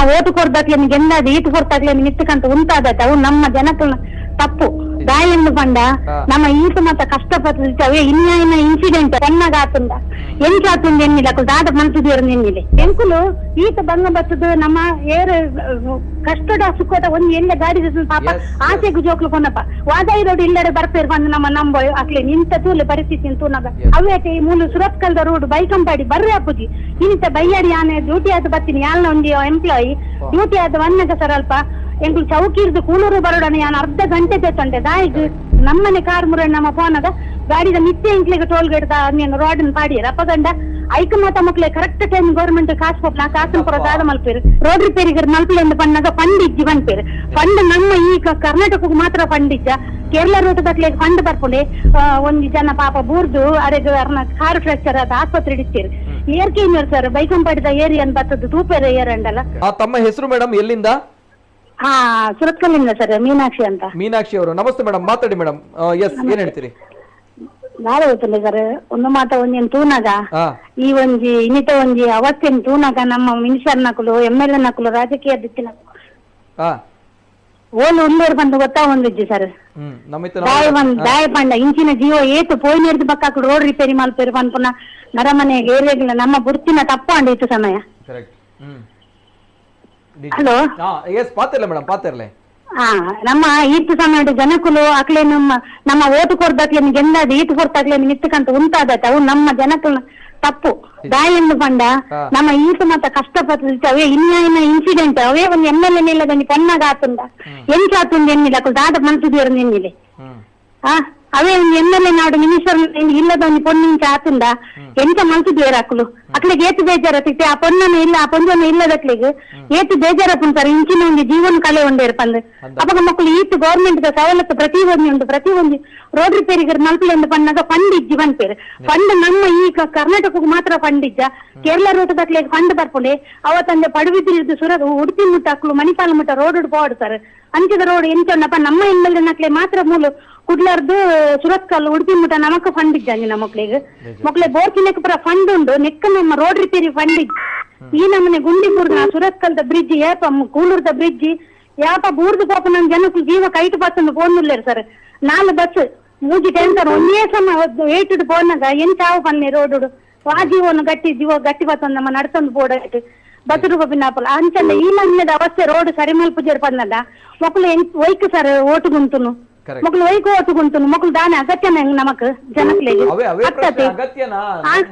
Vote ಕೊರ್ದಾಕ್ಲೆ ಗೆಂದಾದ ಈತ್ ಕೊರ್ತಾಕ್ಲೆ ಮಿತ್ತಕಂತ ಉಂತಾದತ್ತೆ ಅವು ನಮ್ಮ ಜನಕಲ್ನ ತಪ್ಪು ದಾಯೆಂದು ಪಂಡ. ನಮ್ಮ ಈತ ಮತ್ತ ಕಷ್ಟಪಟ್ಟು ಅವೇ ಇನ್ಯಾಯಿನ ಇನ್ಸಿಡೆಂಟ್ ಪೊನ್ನಾಗ ಆತುಂದ ಎಂಚ ಆತುಂದ ಎನ್ನಿಲ್ಲ ಅಕುಲು ದಾದ ಮನ್ಸುದಿಯರ್ ಎನ್ನಿಲೆ ಎಂಕುಲು ಈತ ಬಂಗ ಬತ್ತದು ನಮ್ಮ ಏರು ಕಷ್ಟದ ಸುಖದ ಒಂದ್ ಎಲ್ಲ ಗಾಡಿ ಪಾಪ. Yes, yes. ಆಸೆಗು ಜೋಕ್ಲು ಕೊನಪ್ಪ ವಾದಾಯಿ ರೋಡ್ ಇಲ್ಲಡೆ ಬರ್ಪೇರ್ ಬಂದು ನಮ್ಮ ನಂಬ ಅಕ್ಲೆ ನಿಂತ ತೂಲೆ ಪರಿಸ್ಥಿತಿ ತೂನಗ. ಅವೇತೆ ಈ ಮೂಲು ಸುರತ್ಕಲ್ದ ರೋಡ್ ಬೈಕಂಪಾಡಿ ಬರ್ರೆ ಅಪ್ಪುಜಿ. ಇನ್ನಿತ ಬೈಯಾಡಿ ಆನೆ ಡ್ಯೂಟಿ ಆದ್ ಬತ್ತೀನಿ ಯಾಲ್ನ ಒಂಜಿ ಎಂಪ್ಲಾಯಿ ಡ್ಯೂಟಿ ಆದ್ ವನ್ನಗ ಸರ್ ಅಲ್ಪ ಎಂಕುಲು ಚೌಕಿರ್ದು ಕೂಳೂರು ಬರೋಡನೆ ಯಾನ್ ಅರ್ಧ ಗಂಟೆ ತೆತ್ತೊಂಡೆ. ದಾಯಿಗ್ ನಮ್ಮನೆ ಕಾರ್ ಮುರ ನಮ್ಮ ಫೋನದ ಗಾಡಿದ ಮಿತ್ತೆ ಎಂಕ್ಲೆಗ್ toll gate road ಪಾಡಿಯರ್ ಅಪ್ಪಗಂಡ ಐಕ್ ಮಾತ ಮಕ್ಲೆ correct time government ಕಾಸು ಪೋಪ್ಲ ಕಾಸು ಪುರ ದಾದ ಮಲ್ಪೇರು ರೋಡ್ ರಿಪೇರಿಗೆ ಮಲ್ಪಲೆ ಪಣ್ಣಾಗ ಫಂಡ್ ಇಜ್ಜಿ ಪನ್ಪೇರು. ಫಂಡ್ ನಮ್ಮ ಈ ಕರ್ನಾಟಕಕ್ಕೆ ಮಾತ್ರ ಫಂಡ್ ಇಜ್ಜ? ಕೇರಳ ರೋಡ್ ದಕ್ಲೆ ಫಂಡ್ ಬರ್ಪುಂಡೆ. ಒಂಜಿ ಜನ ಪಾಪ ಬೂರ್ದು ಅರೆಗ್ ಅರ್ನ ಕಾರ್ ಫ್ರಾಕ್ಚರ್ ಆದ ಆಸ್ಪತ್ರೆ ಇಡ್ತೀರಿ. ಏರ್ಕೆ ಸರ್ ಬೈಕಂಪಾಡಿದ ಏರಿಯನ್ ಬತ್ತದ್ದು ತೂಪೇರ ಏರ್ ಅಂಡಲ್ಲ. ತಮ್ಮ ಹೆಸರು ಮೇಡಮ್, ಎಲ್ಲಿಂದ? ಹಾ, ಸುರತ್ಕಲ್ಲಿಂದ ಸರ್, ಮೀನಾಕ್ಷಿ ಅಂತ. ಮೀನಾಕ್ಷಿ ಅವರು, ನಮಸ್ತೆ ಮೇಡಮ್, ಮಾತಾಡಿ ಮೇಡಮ್. ಎಸ್, ಏನ್ ಹೇಳ್ತೀರಿ? ದಾದ ಗೊತ್ತಿಲ್ಲ ಸರ್, ಒಂದು ಮಾತ ಒಂಜೇನ್ ತೂನಾಗ ಈ ಒಂಜಿ ಇನ್ನಿತ ಒಂಜಿ ಅವಸ್ಥೆನ್ ತೂನಾಗ ನಮ್ಮ ಮಿನಿಸ್ಟರ್ ನಕುಲು, M L A ನಕುಲು, ರಾಜಕೀಯ ದಿತ್ತಿನಕುಲು ಓಲು ಉಳ್ಳೇರು ಬಂದು ಗೊತ್ತಾ ಒಂದಿಜ್ಜಿ ಸರ್. ನಮ್ಮಿತ್ತ ದಾಯ ಬಂದ್ ದಾಯ ಪಂಡ ಇಂಚಿನ ಜೀವ ಏತು ಪೋಯಿನೆರ್ದು ಬಕ್ಕಾಕುಲು ರೋಡ್ ರಿಪೇರಿ ಮಲ್ಪೇರು ಪನ್ಪುನ ನರಮನೆ ಏರಿಯಾಗಿಲ್ಲ. ನಮ್ಮ ಬುರ್ತಿನ ತಪ್ಪು ಅಂಡ್ ಇತ್ತು ಸಮಯ. Correct. Hello. S, ಪಾತಿರ್ಲೆ madam, ಪಾತಿರ್ಲೆ. ಹಾ, ನಮ್ಮ ಈತ್ ಸಮಯ ಜನಕುಲು ಅಕ್ಲೆ ನಮ್ಮ ನಮ್ಮ ಓಟು ಕೊರ್ದಾಕ್ಲೆ ಗೆಂದಾದ ಈತ್ ಕೊರ್ತಾಕ್ಲೆ ಮಿತ್ತಕಂತ ಉಂತಾದತ್ತೆ ಅವು ನಮ್ಮ ಜನಕುಲ್ನ ತಪ್ಪು. ದಾಯೆಂದು ಪಂಡ ನಮ್ಮ ಈತ ಮತ್ತ ಕಷ್ಟಪಟ್ಟು ಅವೇ ಇನ್ಯಾಯಿನ ಇನ್ಸಿಡೆಂಟ್ ಅವೇ ಒಂದು M L A ಇಲ್ಲದ ಪೊನ್ನಾಗ ಆತುಂದ ಎಂಚ ಆತುಂದ ಎನ್ನಿಲ್ಲ ಅಕುಲು ದಾದ ಮನ್ಸುದಿಯರ್ ಎನ್ನಿಲೆ. ಆ ಅವೇ ಒಂದು M L A Nadu minister ಇಲ್ಲದ ಒಂದು ಪೊನ್ನಿಂಚ ಆತುಂದ ಎಂಚ ಮನ್ಸುದಿಯರ್ ಅಕುಲು? ಅಕ್ಲಿಗೆ ಏತು ಬೇಜಾರ ತಿಕ್ತೆ ಆ ಪೊನ್ನನ ಇಲ್ಲ, ಆ ಪೊಂಜನ ಇಲ್ಲದಕ್ಲಿಗೆ ಏತು ಬೇಜಾರಪ್ಪನ್ ಸರ್. ಇಂಚಿನ ಒಂದು ಜೀವನ ಕಲೆ ಒಂದೇರು ಪಂದ್. ಅಪಗ ಮಕ್ಕಳು ಈತ್ ಗೌರ್ಮೆಂಟ್ ಸವಲತ್ತು ಪ್ರತಿ ಒಂಜಿ ಉಂಟು. ಪ್ರತಿ ಒಂಜಿ ರೋಡ್ ರಿಪೇರಿಗೆ ಮಲ್ಪಲೆ ಪಣ್ಣಾಗ ಫಂಡ್ ಇಜ್ಜಿ ಪನ್ಪೇರು. ಫಂಡ್ ನಮ್ಮ ಈ ಕರ್ನಾಟಕಕ್ಕೆ ಮಾತ್ರ ಫಂಡ್ ಇಜ್ಜ? ಕೇರಳ ರೋಡ್ ದಕ್ಲೆ ಫಂಡ್ ಬರ್ಪುಂಡೆ. ಅವತ್ತಂದೆ ಪಡುಬಿದ್ರಿ ಸುರ ಉಡುಪಿ ಮುಟ್ಟ ಅಕ್ಲು ಮಣಿಪಾಲ ಮುಟ್ಟ ರೋಡ್ ಪೋಡು ಸರ್. ಅಂಚದ ರೋಡ್ ಎಂಚೊಂಡಪ್ಪ ನಮ್ಮ M L A ನಕ್ಲೆ ಮಾತ್ರ ಮೂಲು ಕುಡ್ಲಾರ್ದು ಸುರತ್ಕಲ್ ಉಡುಪಿ ಮುಟ್ಟ ನಮಕ್ ಫಂಡ್ ಇಜ್ಜಂಜಿ. ನಮ್ಮ ಮಕ್ಳಿಗೆ ಮಕ್ಳೆ ಬೋರ್ತಿನಕ್ಕೆ ಪುರ ಫಂಡ್ ಉಂಡು, ನೆಕ್ಕ ನಮ್ಮ road repair fund ಇಜ್ಜಿ. ಈ ನಮ್ಮನೆ ಗುಂಡಿಪುರ್ದ ಸುರತ್ಕಲ್ದ ಬ್ರಿಡ್ಜ್ ಏಪ ಕೂಲೂರ್ದ ಬ್ರಿಡ್ಜ್ ಯಾಪ ಬೂರ್ದು ಪಾಪ ನಮ್ ಜನಕ್ಕೆ ಜೀವ ಕೈಟ್ ಬತ್ತಂದು ಪೋನುಲ್ಲೇರು ಸರ್. ನಾಲ್ ಬಸ್ ಮೂಜಿ ಟ್ಯಾಂಕರ್ ಒಂದೇ ಸಮ ಏಟುಡು ಪೋನಾಗ ಎಂಚಾವು ಪನ್ನೆ ರೋಡು ಆ ಜೀವನ ಗಟ್ಟಿ ಜೀವ ಗಟ್ಟಿ ಬತ್ತಂದು ನಮ್ಮ ನಡ್ತೊಂದು ಬೋಡ ಬತ್ತರು ಪಿನ್ನಾಪಲ ಅಂಚಲ್ಲ. ಈ ನಮ್ಮದ ಅವಸ್ಥೆ ರೋಡ್ ಸರಿ ಮಲ್ಪುಜೇರು ಪನ್ನದ ಮಕ್ಕಳು ಒಯ್ಕು ಸರ್ ಓಟು ಗುಂತುನು. ಮಕ್ಕಳು ಒಯ್ಕು ಓಟು ಗುಂತುನು. ಮಕ್ಕಳು ದಾನೆ ಅಗತ್ಯನ ನಮಕ್ ಜನಕ್ಲೆಗ್? ಅವೇ ಅವೇ ಪ್ರಶ್ನೆ. ಅತ್ತತೆ. ಅಗತ್ಯನಾ?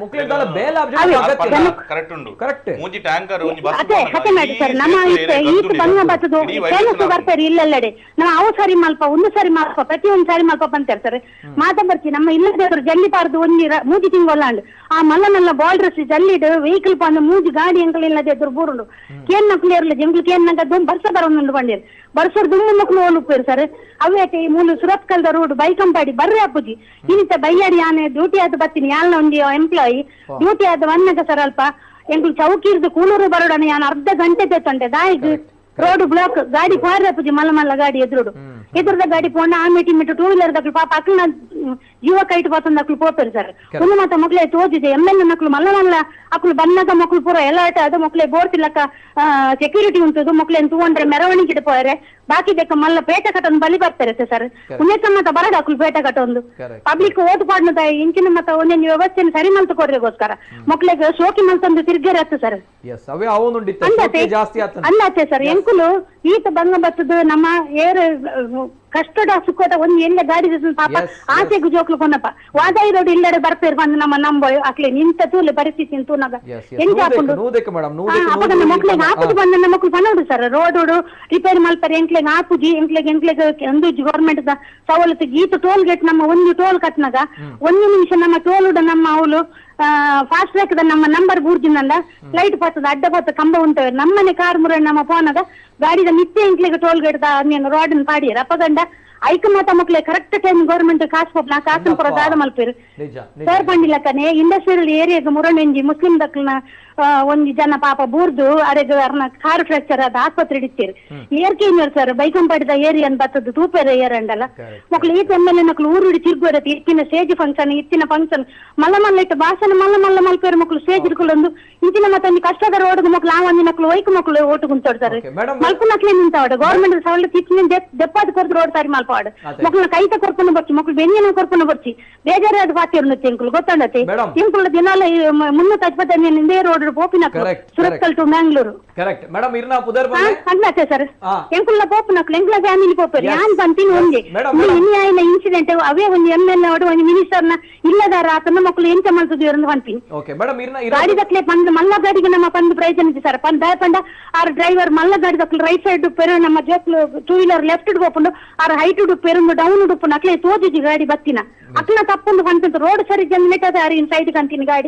ಮುಕ್ಳಿದಾಲ ಬೇಲ ಅವೇ. ಅಗತ್ಯ. ಕರೆಕ್ಟ್ ಉಂಡು. ಕರೆಕ್ಟ್. ಮೂಜಿ ಟ್ಯಾಂಕರ್ ಒಂಜಿ ಬಸ್. ಅದೇ ಅದೇ ಮಾಡಿ ಸರ್. ನಮ್ಮ ಇತ್ತೆ ಈತ ಬಂಗ ಬತ್ತದು ಫೇಮಸ್ ಬರ್ತಾರೆ ಇಲ್ಲೆಲ್ಲೆಡೆ. ನಮ್ಮ ಅವು ಸರಿ ಮಲ್ಪ ಒಂದು ಸರಿ ಮಲ್ಪ ಪ್ರತಿ ಒಂದು ಸರಿ ಮಲ್ಪ ಅಂತಾರೆ ಸರ್. ಮಾತ ಬರ್ತಿ ನಮ್ಮ ಇಲ್ಲದೇವರು ಜಲ್ಲಿ ಪಾರ್ದು ಒಂಜಿ ಮೂಜಿ ತಿಂಗೊಲ್ಲಾಂಡ್ ಆ ಮಲ್ಲ ಮಲ್ಲ ಬಾಲ್ಡರ್ಸ್ ಜಲ್ಲಿಡ್ ವೆಹಿಕಲ್ ಪಂದು ಮೂಜಿ ಗಾಡಿ ಎಂಕಲ್ ಇಲ್ಲದೆ ಎದುರು ಬೂರುಂಡು. ಕೇನ್ ನಕ್ಲು ಇರ್ಲಿ ಎಂಕಲ್ ಕೇನ್ ನಂಗ ದುಮ್ ಬರ್ಸ ಬರೋನುಂಡು ಬಂದಿರು ಬರ್ಸರ್ ದುಮ್ಮು ಮಕ್ಳು ಓಲುಪ್ಪೇರು ಸರ್. ಅವೇತೆ ಈ ಮೂಲು ಸುರತ್ಕಲ್ದ ರೋಡ್ ಬೈಕಂಪಾಡಿ ಬರ್ರೆ ಅಪ್ಪುಜಿ. ಇನ್ನಿತ ಬೈಯಾಡಿ ಆನೆ ಡ್ಯೂಟಿ ಆದ್ ಬತ್ತೀನಿ ಯಾಲ್ನ ಒಂಜಿ ಎಂಪ್ಲಾಯಿ ಡ್ಯೂಟಿ ಆದ್ ವನ್ನಗ ಸರ್ ಅಲ್ಪ ಎಂಕುಲು ಚೌಕಿರ್ದು ಕೂಳೂರು ಬರೋಡನೆ ಯಾನ್ ಅರ್ಧ ಗಂಟೆ ತೆತ್ತೊಂಡೆ. ದಾಯಿಗ್ ರೋಡ್ ಬ್ಲಾಕ್ ಗಾಡಿ ಪೋರೆ ಅಪ್ಪುಜಿ. ಮಲ್ಲ ಮಲ್ಲ ಗಾಡಿ ಎದುರುಡು ಎದುರುದ ಗಾಡಿ ಪೋಂಡ ಆ ಮಿಟಿ ಮಿಟ್ಟು ಟೂ ವೀಲರ್ ದಕ್ಲು ಪಾಪ ಅಕ್ಲು ಜೀವ ಕೈಟ್ ಪಾತಂದ ಅಕ್ಲು ಪೋಪೆರು ಸರ್. ಒಂದು ಮಾತ ಮಕ್ಳೇ ತೋಜಿದೆ ಎಮ್ ಎಲ್ ಮಕ್ಳು ಮಲ್ಲ ಮಲ್ಲ ಅಕ್ಲು ಬನ್ನಗ ಮಕ್ಳು ಪೂರ ಎಲ್ಲ ಅದು ಮಕ್ಳೇ ಬೋರ್ತಿಲ್ಲಕ್ಕ ಸೆಕ್ಯೂರಿಟಿ ಉಂಟು. ಮಕ್ಳೇನ್ ತೂವಂಡ್ರೆ ಮೆರವಣಿಗೆ ಪೋಯರೆ ಬಾಕಿ ದೆಕ್ಕ ಮಲ್ಲ ಪೇಟ ಕಟ್ಟೊಂದು ಬಲಿ ಬರ್ತಾರೆ ಸರ್. ಉನ್ನೆ ಮತ್ತ ಬರಡ ಅಕ್ಲು ಪೇಟ ಕಟ್ಟೊಂದು. ಪಬ್ಲಿಕ್ ಓಟು ಪಾಡ್ನದ ಇಂಚಿನ ಮತ್ತ ಒಂದೊಂದು ವ್ಯವಸ್ಥೆನ ಸರಿ ಮಲ್ತು ಕೊಡ್ರಿಗೋಸ್ಕರ ಮಕ್ಳಿಗೆ ಶೋಕಿ ಮಲ್ತೊಂದು ತಿರ್ಗೇರತ್ತು ಸರ್. ಎಸ್, ಅವೇ ಅವೊಂದುಂಡಿತ್ತ ಅಂದಾತೆ ಜಾಸ್ತಿ ಆತನ. ಅಂದಾತೆ ಸರ್. ಎಂಕುಲು ಈತ ಬಂಗ ಬತ್ತದು ನಮ್ಮ ಏರು ಕಷ್ಟದ ಸುಖದ ಒಂದ್ ಎಲ್ಲ ಗಾಡಿ ಪಾಪ Yes, yes. ಆಸೆಗು ಜೋಕ್ಲು ಕೊನಪ್ಪ ವಾದಾಯಿ ರೋಡ್ ಇಲ್ಲಡೆ ಬರ್ಪೇರು ಬಂದು ನಮ್ಮ ನಂಬ ಅಕ್ಲೆ ನಿಂತ ತೂಲೆ ಪರಿಸ್ಥಿತಿ ತೂನಾಗ ಎಸ್ ಎಂಚ ಹಾಕೊಂಡು ನೂದಕ್ಕೆ ಮೇಡಮ್, ನೂದಕ್ಕೆ. ಅಪಗ ನಮ್ಮ ಮಕ್ಳಿಗೆ ಆಪುಜಿ ಬಂದ ನಮ್ಮ ಮಕ್ಳು ಪನೋಡು sir. Road repair ಮಲ್ಪರೆ ಎಂಕ್ಲೆಗ್ ಆಪುಜಿ. ಎಂಕ್ಲೆಗ್ ಎಂಕ್ಲೆಗ್ ಒಂದು ಗೌರ್ಮೆಂಟ್ ಸವಲತ್ತು ಈತ ಟೋಲ್ ಗೇಟ್ ನಮ್ಮ ಒಂದು ಟೋಲ್ ಕಟ್ನಾಗ ಒಂದು ನಿಮಿಷ ನಮ್ಮ ಟೋಲ್ ನಮ್ಮ ಅವಳು ಫಾಸ್ಟ್ ಟ್ರ್ಯಾಕ್ ನಮ್ಮ ನಂಬರ್ ಬೂರ್ಜಿನಲ್ಲ ಲೈಟ್ ಪತ್ತದ ಅಡ್ಡ ಪತ್ತ ಕಂಬ ಉಂಟವೆ. ನಮ್ಮನೆ ಕಾರ್ ಮುರ ನಮ್ಮ ಫೋನದ ಗಾಡಿದ ನಿತ್ಯ ಎಂಕ್ಲೆಗ್ toll gate road ಪಾಡಿಯರ್ ಅಪಗಂಡ ಐಕ್ ಮಾತ ಮಕ್ಳೆ correct time government ಕಾಸು ಪೋಪ್ಲ ಕಾಸು ಪುರ ದಾದ ಮಲ್ಪೇರು ನಿಜ ನಿಜ. ಸರ್ ಪಂಡಿಲಕ್ಕನೆ ಇಂಡಸ್ಟ್ರಿಯಲ್ ಏರಿಯಾಗ ಮುರಣೆಂಜಿ ಮುಸ್ಲಿಂ ದಕ್ಲನ ಒಂಜಿ ಜನ ಪಾಪ ಬೂರ್ದು ಅರೆಗ್ ಅರ್ನ ಕಾರ್ ಫ್ರಾಕ್ಚರ್ ಆದ ಆಸ್ಪತ್ರೆ ಇತ್ತೀರ್. ಏರ್ಕೇನಿಯರ್ ಸರ್, ಬೈಕಂಪಾಡಿದ ಏರಿಯನ್ ಬತ್ತದ್ದು ತೂಪೆರೆ ಏರಂಡಲ. ಮೊಕ್ಲು ಈತ ಎಮ್ ಎಲ್ ನಕ್ಲು ಊರುಡಿ ತಿರ್ಗೋರತಿ. ಇತ್ತಿನ ಸ್ಟೇಜ್ ಫಂಕ್ಷನ್, ಇತ್ತಿನ ಫಂಕ್ಷನ್ ಮಲ್ಲ ಮಲ್ಲ ಇಟ್ಟು ಭಾಷಣ ಮಲ್ಲ ಮಲ್ಲ ಮಲ್ಪೇರು ಮಕ್ಳು ಸ್ಟೇಜ್ ಇರ್ಕೊಳ್ಳೊಂದು. ಇಂಚಿನ ಮತ್ತೆ ಕಷ್ಟದ ರೋಡ್ ಮಕ್ಳು ಆ ಒಂದಿನ ಮಕ್ಳು ಒಯ್ಕು ಮಕ್ಳು ಓಟು ಕುಂತೋಡ್ ಸರ್. Okay, madam. ಮಲ್ಪುನಕ್ಲೆ ನಿಂತಾವಡು ಗೌರ್ಮೆಂಟ್ ಸವಲತ್ತು ಇತ್ತಿನ ದೆಪ್ಪಾದ ಕೊರ್ದು ರೋಡ್ ಸಾರಿ ಮಲ್ಪಾಡು. ಅದೇ. ಮಕ್ಳ ಕೈತ ಕೊರ್ಪುನ ಬರ್ಚಿ, ಮಕ್ಳು ಬೆನ್ನಿನ ಕೊರ್ಪುನ ಬರ್ಚಿ. ಬೇಜಾರಾದ ಪಾತಿರ್ನು ಎಂಕುಲು ಗೊತ್ತಂಡತೆ. Madam. ಎಂಕುಲು ದಿನಾಲ 325 ಇಂದೇ road ಪೋಪಿನಕ್ಲು. Correct. Surathkal to Mangalore. Correct madam, ಇರ್ನ ಪುದರ್ ಪನ್ಲೆ. ಅಲ್ಲತ್ತೆ ಸರ್. ಎಂಕುಲ್ಲ ಪೋಪುನಕ್ಲು, ಎಂಕುಲ ಫ್ಯಾಮಿಲಿ ಪೋಪೆರ್. ಯಾನ್ ಪಂತಿನ ಒಂಜಿ Madam, madam. ಇನಿ ಆಯಿನ ಇನ್ಸಿಡೆಂಟ್ ಅವೇ ಒಂಜಿ ಎಮ್ ಎಲ್ ಅವಡು ಒಂಜಿ ಮಿನಿಸ್ಟರ್ನ ಇಲ್ಲದಾರ ಆತನ ಮಕ್ಕಳು ಎಂಚ ಮಲ್ತುದು ಪನ್ಪಿನಿ. ಓಕೆ ಮೇಡಮ್, ಇರ್ನ ಇರ ಗಾಡಿ ದಕ್ಲೆ ಪಂದ್ ಮಲ್ಲ ಗಾಡಿಗೆ ನಮ್ಮ ಪಂದ್ ಪ್ರಯೋಜನ ಇಜ್ಜಿ ಸರ್. ಪಂದ್ ದಾಯ ಪಂಡ ಆರ್ ಡ್ರೈವರ್ ಮಲ್ಲ ಗಾಡಿ ದಕ್ಲು ರೈಟ್ ಸೈಡ್ ಪೆರು, ನಮ್ಮ ಜೋಕ್ಲು ಟೂ ವೀಲರ್ ಲೆಫ್ಟ್ ಪೋಪುಂಡು, ಆರ್ ಹೈಟ್ ಪೆರುಂದು ಡೌನ್ ಉಡುಪುಂಡು. ಅಕ್ಲೆ ತೋಜುಜಿ ಗಾಡಿ ಬತ್ತಿನ. ಅಕ್ಲ ತಪ್ಪುಂಡು ಪಂತಂತ ರೋಡ್ ಸರಿ ಜನ ಆರ್ ಇನ್ ಸೈಡ್ ಕಂತಿನ ಗಾಡಿ.